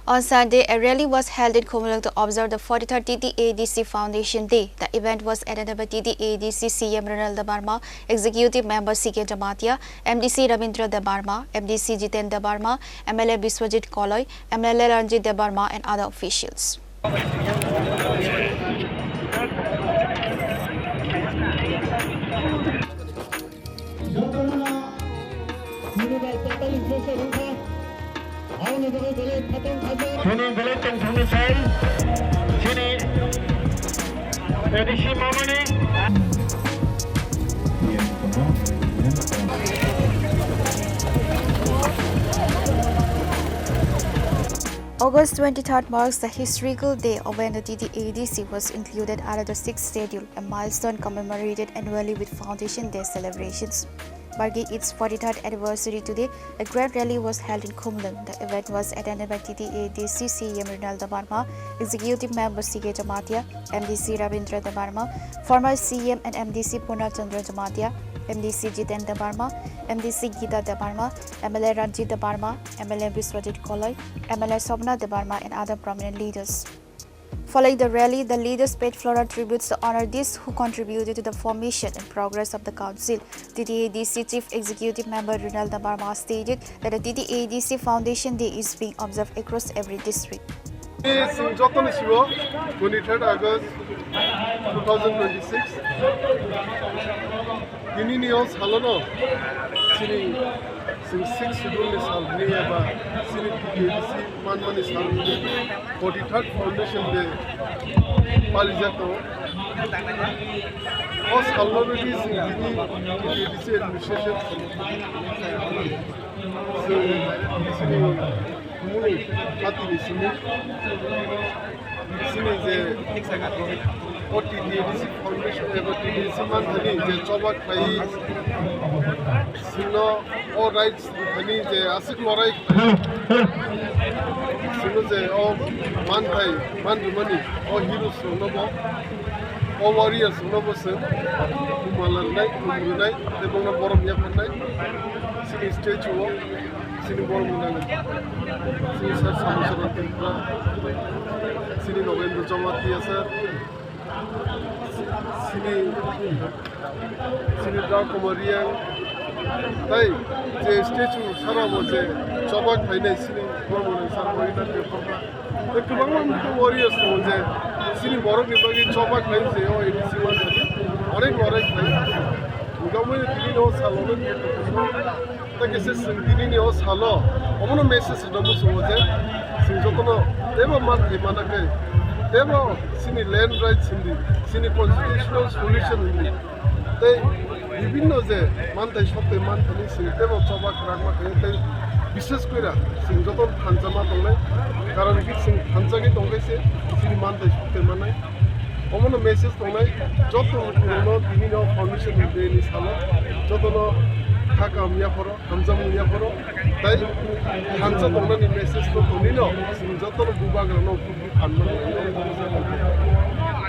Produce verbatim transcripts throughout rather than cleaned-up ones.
On Sunday, a rally was held in Khumulwng to observe the forty-third T T A D C Foundation Day. The event was attended by T T A D C C M Ronald Debbarma, Executive Member C K Jamatia, M D C Rabindra Debbarma, M D C Jiten Debbarma, M L A Biswajit Koloi, M L A Ranjit Debbarma, and other officials. Jotono nini bai totally pressure wngkha. Aboni bagwi belai phatang khaijak. Chini belai tongthokni sai chini A D C mamani. August twenty-third marks the historical day of when the T T A D C was included under the sixth schedule, a milestone commemorated annually with Foundation Day celebrations. Marking its forty-third anniversary today, a grand rally was held in Khumulwng. The event was attended by T T A D C C M Ronald Debbarma, Executive Member C K Jamatia, M D C Rabindra Debbarma, former C M and M D C Purna Chandra Jamatia, M D C Jiten Debbarma, M D C Geeta Debbarma, M L A Ranjit Debbarma, M L A Biswajit Koloi, M L A Sobna Debbarma, and other prominent leaders. Following the rally, the leaders paid floral tributes to honor these who contributed to the formation and progress of the council. T T A D C Chief Executive Member Ronald Debbarma stated that the T T A D C Foundation Day is being observed across every district. Chwng jotoni sio twenty-third August two thousand twenty-six. Tinini o salono chini chwng sixth schedule ni sal hwnwi eba chini T T A D C manmani sal hwnwi forty-third Foundation Day palijak tongo. O salno rwgwi chwng tini T T A D C administration chwng chini party ni simi chini je o T T A D C Foundation eba T T A D C manthani je choba khlai chwngno o rights thani je aswk lorai sino je o manthai manjumani o heroes rokno bo o warriors rokno bo se kumala rwnai kumrwnai tei bono borom yapharnai chini statue o chini borom rwnai chini sir Samusaran Tripura chini Nogendra Jamatia sir chini chini Dra Kumar Reang tei je statue sara bo je choba khlainai chini borok ni sar Raghunath Debbarma tei kwbangma warriors tongo je chini borok ni bagwi choba khlai je o A D C one thani onek onek khlai. Hwnkhe omo tini no salo no tei kaisa chwng tinini o salo omono message rwna muchungo je chwng jotono teibo manthai mana khe teibo chini land rights hindi chini constitutional solution hindi tei bibinno je manthai sokthai manthani chwng teibo choba kwrakma khe tei bishes koira chwng jotono thansa ma tongnai karon hwnkhe chwng thansa khe tongkhe se chini manthai sokthai mannai omono message tongnai joto rokno tinini o foundation day ni salo jotono kha kaham yapharo. Hamjakmung yapharo tei thansa tongnani message no tonino chwng jotono bubagrano kubui phanmani.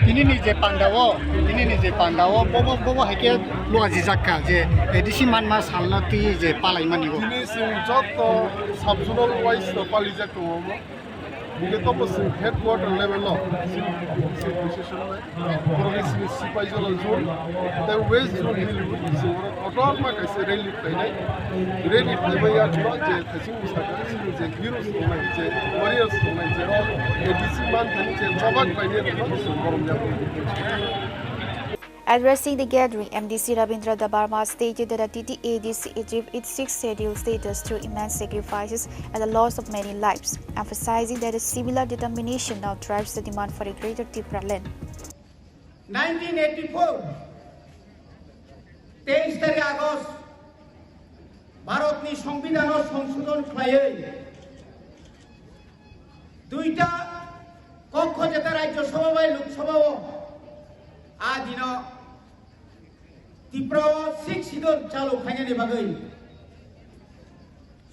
Tinini je pandao, tinini je pandao, bobo, bobo hai khe luajijak kha je A D C manma salna twi je palaimani bo. Tini chwng joto sub-zonal wise no palijak tongo omo. Hingke tobo chwng headquarter level o chini, chini position nai. Borok ni chini Sipaijala zone, tei West zone hwnwi chwng borok kotorma kaisa rally khlainai. Rally khlaibai ya chwla je thaising bwsakhe chini je heroes tongnai, je warriors tongnai, je A D C manthani je choba khlainai rokno chwng borom ya. Addressing the gathering, M D C Rabindra Debbarma stated that the T T A D C achieved its sixth schedule status through immense sacrifices and the loss of many lives, emphasizing that a similar determination now drives the demand for a greater Tipraland. Nineteen eighty-four, teis tarik August, Bharatni Songbidan o songsodhon khlaiwi duita kokho jeta Rajya Sabha bai Lok Sabha o a dino Tripura o sixth schedule chalu khainani bagwi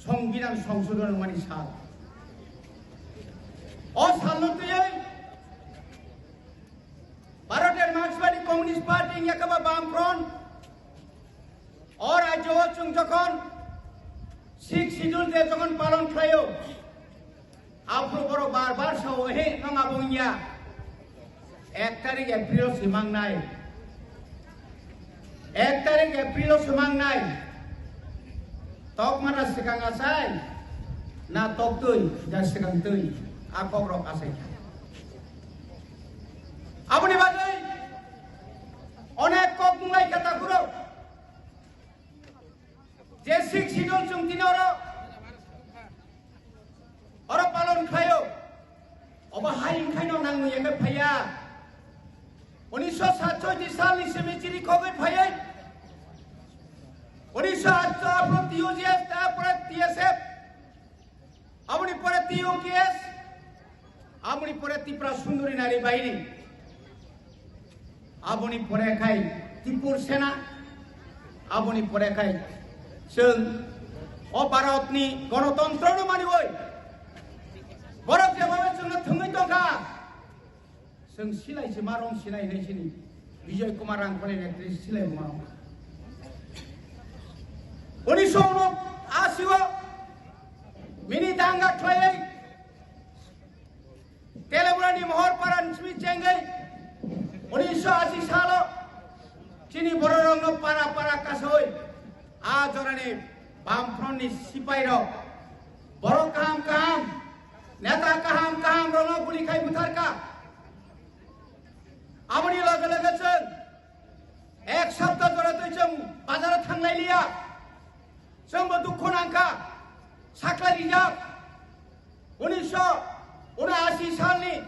Songbidan songsodhon wngmani sal. O salno twiwi Bharat Markswadi Communist Party wngya khe ba Bam Front o rajyo o chwng jokhon sixth schedule je jokhon palon khlaio, a Borok bar bar sao, "He, nwng abo wngya." Ek tarik April o se mangnai. Ek tarik April o se mangnai. Tokma na swkang achai, na toktwi, na swkang twi, a kokrok achai kha. Aboni bagwi onek kok mwnglai kha takhurok. Je Sixth Schedule chwng tini oro, oro palon khlaio, obo hai wngkhaino nangmung yangwi phaiya. Unisho satchoi salni simi chiri khogwi phaiwi, unisho atcho aphuru T U G S, tarpore T S F, aboni pore T U K S, aboni pore Tripura Sundori Nari Bahini, aboni pore khai Tripur Sena, aboni pore khai chwng o Bharatni gonotontrono maniwi borok jemano chwngno thwngwi tongkha. Chwng silai se ma rong silai hinai sini Bijoy Kumar Rangkhole netrito silai ma rong. Unisho uno asi o mini danga khlaiwi Teleburani Mohor Paran simi chengwi unisho asi salo chini bororokno para para kasoi a jorani Bamfrontni sipairok borok kaham kaham, neta kaham kaham rokno guli khai butharkha. Aboni loge loge chwng ek sapta jora twi chwng bazaro thanglai liya. Chwngbo dukhu nangkha, sakla rijak. Unisho unaasi salni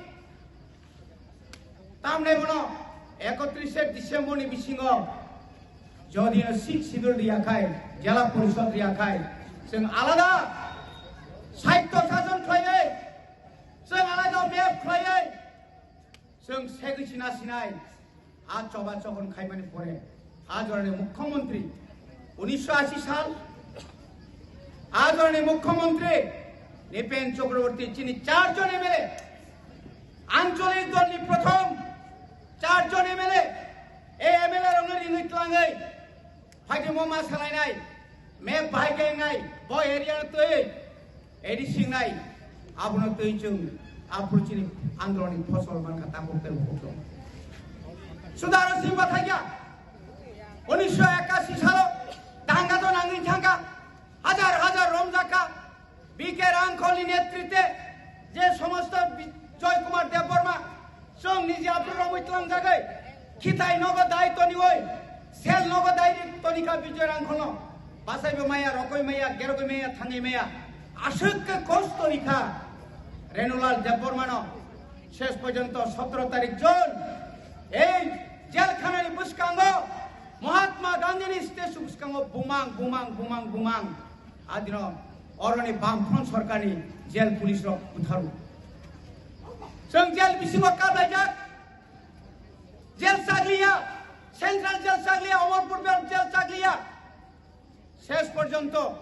tamni bono ekotrishe December ni bisingo jodi no Sixth Schedule riya khai, Jela Porishod riya khai, chwng alada saitto sajon khlaiwi, chwng alada map khlaiwi, chwng segwi sina sinai, a choba chokon khaimani pore, a jorani mukhyamantri, unisho ashi sal, a jorani mukhyamantri Nipen Chakraborty chini charjon M L A, ancholik dolni prothom charjon M L A, e M L A rokno ringwi tlangwi, phaidi mo ma salainai, map bahai khe wngnai, bo area no twi, A D C wngnai, abono twi chwng aphuru chini andolonni phosol mankha takhuk tei bukhuk tong. Sudaro singba thangya, unisho ekashi salo danga do nangwi thangkha, hajar hajar romjakha, B K Rangkholni netrite je somosto bi-, Joy Kumar Debbarma, chwng niji aphuru romwi tlangjagwi, khitai nogo dai toniwi, sel nogo dai tonikha Bijoy Rangkholno. Bachaibo maya, rokoi maya, gerogoi maya, thangwi maya. Aswk khe kosto rikha Renulal Debbarmano. Ses porjonto sotoro tarik June ei jelkhanani bwskango Mahatma Gandhini statue bwskango bumang, bumang, bumang, bumang. Adino oroni Bamfront sorkarni jail police rok butharu. Chwng jail bisingo kablaijak. Jail chakliya, Central Jail chakliya, Amarpur Jail chakliya. Ses porjonto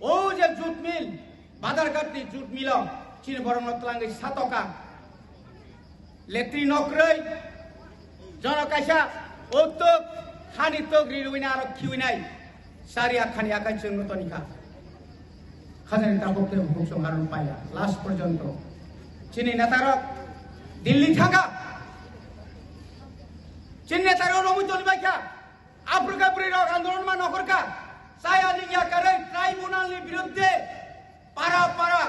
o je jute mill, Badharghat ni jute mill o chini borok no twlangwi satoka. Letri nokroi, jono kaisa o tok, hani tok rirwina aro khiwinai. Sari akhani akai chwng no tonikha. Khajani tabuk tei bukhuk chwng aro paya. Last porjonto chini netarok Delhi thangkha. Chini netarok romwi tonibaikha. Aphuru khe bwrwi rok andolon ma nokhorkha. Chaya lingya karwi tribunal ni birudde para para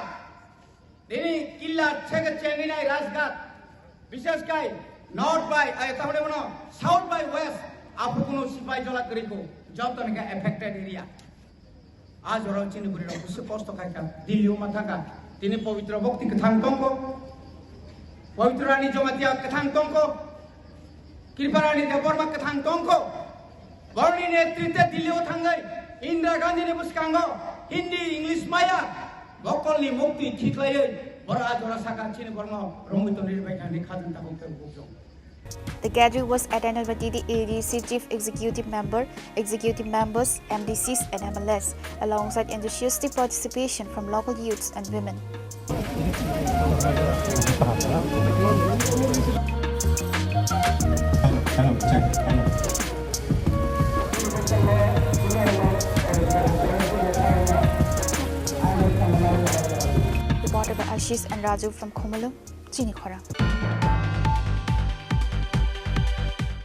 nini killa cheke chengwi nai Rajghat, bishes kai North bai, ai, tamoni bono South bai West, aphuru kunu sipai jola kwrwi kho, joto ni khe affected area. A jorao chini bwrwi rok bwswk kosto khai kha, Delhi o ma thang kha. Tini Pabitra Bhakti kwthang tong kho, Pabitra Rani Jamatia kwthang tong kho, Kripa Rani Debbarma kwthang tong kho. Borokni netrite Delhi o thangwi Indira Gandhi ni bwskango Hindi, English maya bokolni muktwi thiklaiwi borok a jora saka chini borokno romwi tonwi rwbaikha hinwi khajang tabuk tei bukhuk chwng. The gathering was attended by T T A D C chief executive member, executive members, M D Cs and M L As, alongside enthusiastic participation from local youths and women. Hello, check. Hello. Reported by Ashish and Raju from Khumulwng, chini khorang.